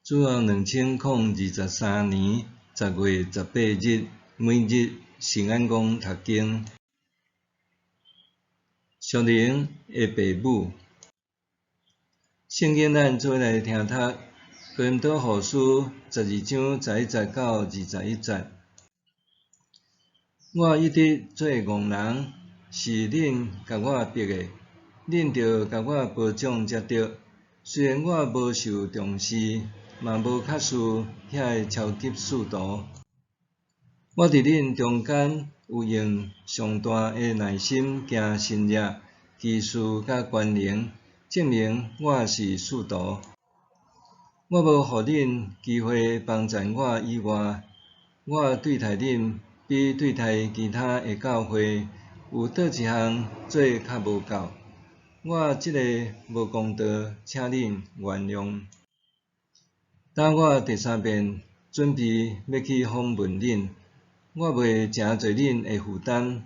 主後2023年10月18日，每日聖安公讀經。屬靈的父母，聖經咱做伙來聽讀《哥林多後書》12章11節到21節。我一直做戇人，是恁共我逼的，恁著共我褒獎才著。雖然我無受重視，嘛無較輸遐个超級使徒。我佇恁中間有用上大的耐心行神蹟、奇事佮權能，證明我是使徒。我無予恁機會幫贊我以外，我對待恁比對待其他的教會有佗一項做較無夠。我這个無公道，請恁原諒。當我第三遍準備欲去訪問恁，我袂誠濟恁的負擔，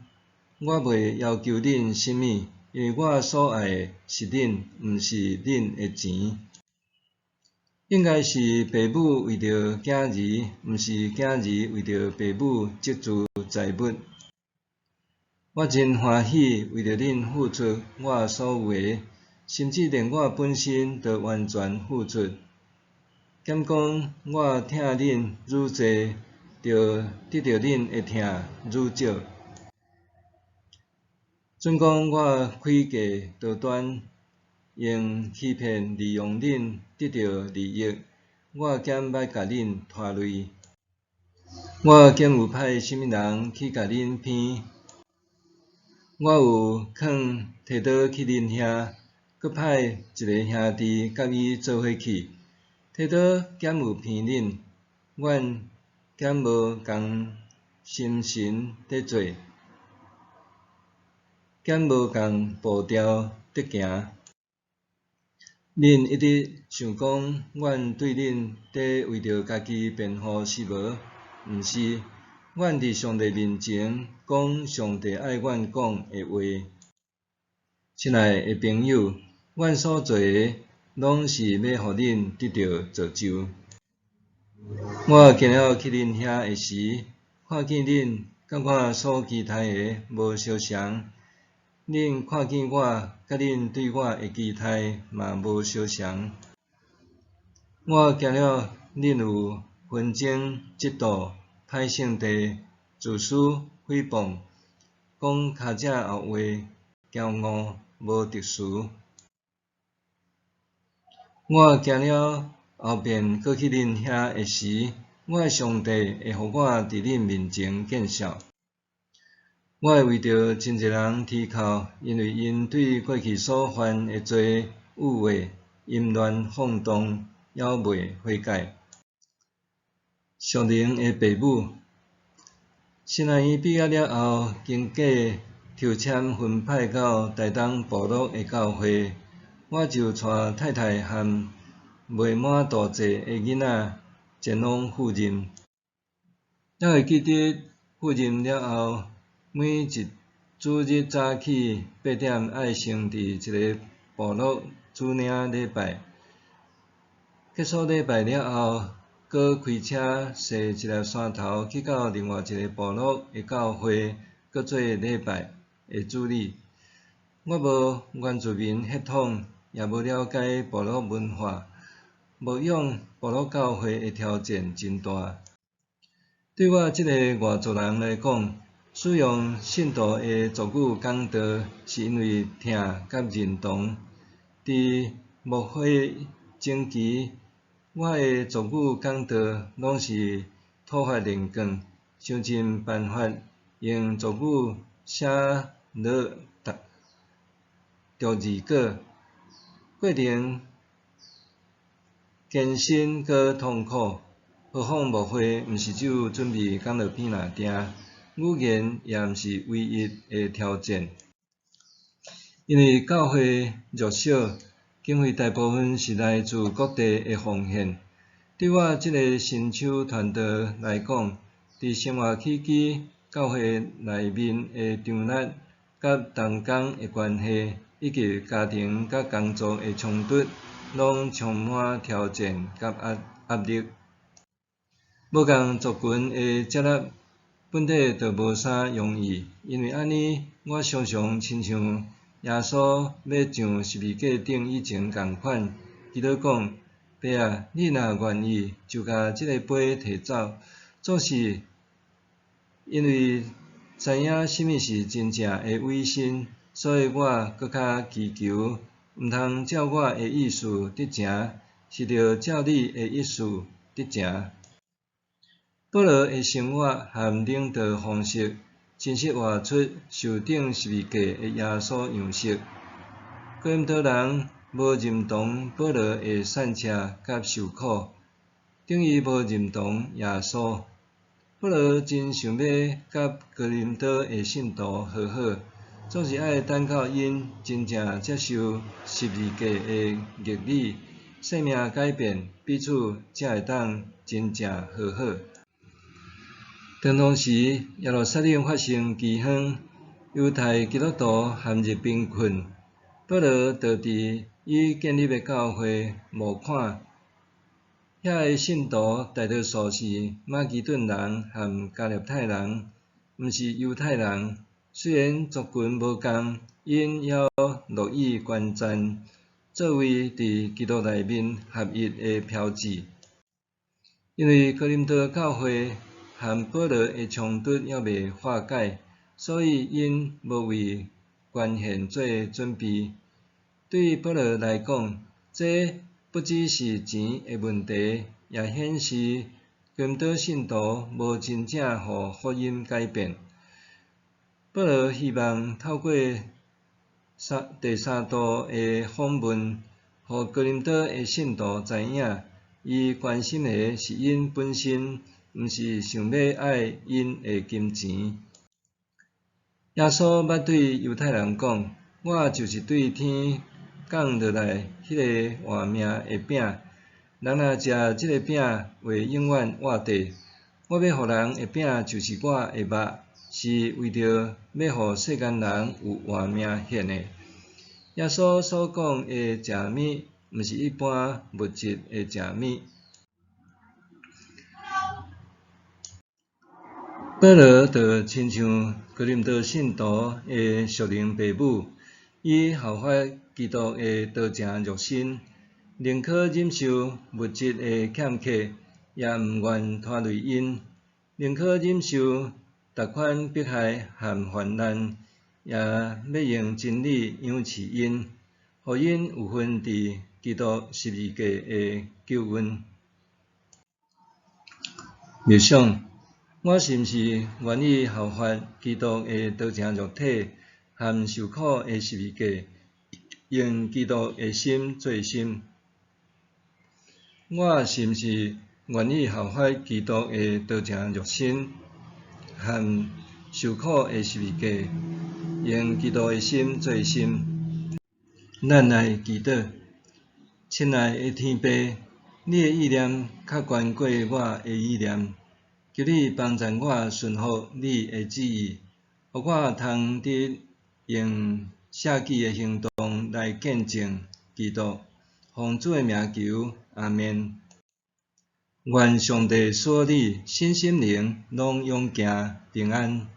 我袂要求恁啥物，因為我所愛的是恁，毋是恁的錢。應該是父母為著囝兒，毋是囝兒為著父母積聚財物。我真歡喜為著恁付出我所有的，甚至連我本身都完全付出。敢講我疼恁愈濟，就得著恁的疼愈少。準講我詭計多端，用欺騙利用恁得著利益，我敢捌共恁拖累？我敢有派啥物人去共恁騙？我有勸提多去恁遐，閣派一个兄弟佮伊做伙去。提多敢有騙恁？阮敢無仝心神佇做？敢無仝步調佇行？恁一直想講，阮對恁佇為著家己辯護是無？毋是，阮佇上帝面前講上帝愛阮講的話。親愛的朋友，阮所做的，攏是欲予恁得著造就。我行了去恁遐的時，看見恁佮我所期待的無相像，恁看見我，佮恁對我的期待嘛無相像。我驚了恁有紛爭、嫉妒、歹性地、自私、誹謗、講跤脊後話、驕傲、無特殊。我驚了後遍閣去恁遐的時，我的上帝會予我佇恁面前見笑。我會為著真濟人啼哭，因為𪜶對過去所犯的罪、誤會、淫亂、放蕩，猶未悔改。屬靈的父母，神學院畢業了後，經過抽籤分派到台東部落的教會，我就帶太太和未滿大歲的囡仔前往赴任。猶會記得赴任了後，每一主日早起8點愛先佇一个部落主領禮拜，結束禮拜了後，閣開車踅一个山頭去到另外一个部落的教會，閣做禮拜的主禮。我無原住民血統，也無了解部落文化，牧養部落教會的挑戰真大。對我這个外族人來講，使用信徒的族語講道，是因為疼佮認同。佇牧會前期，我的族語講道攏是土法煉鋼，想盡辦法用族語寫落逐字稿，過程艱辛閣痛苦。何況牧會毋是只有準備講道片爾定，語言也毋是唯一的挑戰。因為教會弱小，經費大部分是來自各地的奉獻。對我這个新手傳道來講，佇生活起居、教會內面的張力、佮同工的關係，以及家庭佮工作的衝突，攏充滿挑戰佮壓壓力。無仝族群的接納本底就無啥容易，因為按呢，我常常親像耶穌欲上十字架頂以前仝款，祈禱講：爸啊，你若願意，就共這个杯提走。總是因為知影啥物是真正的委身，所以我閣較祈求，毋通照我的意思得成，是著照你的意思得成。保羅的生活和領導方式，真實活出受釘十字架的耶穌樣式。哥林多人無認同保羅的散赤佮受苦，等於無認同耶穌。保羅真想欲佮哥林多的信徒和好，總是愛等到𪜶真正接受十字架的義理，生命改變，彼此才會當真正和好。當當時耶路撒冷發生饑荒，猶太基督徒陷入貧困，保羅就佇伊建立的教會募款，遐个信徒大多數是馬其頓人和加勒泰人，毋是猶太人。雖然族群無仝，𪜶猶樂意捐贈，作為佇基督內面合一的標誌。因為哥林多教會和保羅的衝突猶未化解，所以𪜶無為捐獻做準備。對保羅來講，這不只是錢的問題，也顯示哥林多信徒無真正予福音改變。保羅希望透過第三度的訪問，予哥林多的信徒知影，伊關心的是𪜶本身，毋是想欲愛𪜶的金錢。耶穌捌對猶太人講：我就是對天降落來彼个活命的餅，人若食這个餅，會永遠活著。我欲予人的餅就是我的肉，是為著欲予世間人有活命獻的。耶穌所講的食物，毋是一般物質的食物。保羅就親像哥林多信徒的屬靈爸母，伊效法基督的道成肉身，寧可忍受物質的欠缺，也毋願拖累𪜶；寧可忍受逐款迫害和患難，也欲用真理養飼𪜶，予𪜶有份佇基督十字架的救恩。默想，我是毋是願意效法基督的道成肉體和受苦的十字架，用基督的心做心？我是毋是願意效法基督的道成肉身和受苦的十字架，用基督的心做心？咱來祈禱，親愛的天父，你的意念較懸過我的意念，求你幫助我順服你的旨意，予我通得用捨己的行動來見證基督。奉主的名求，阿們。願上帝賜予你身心靈攏勇健平安。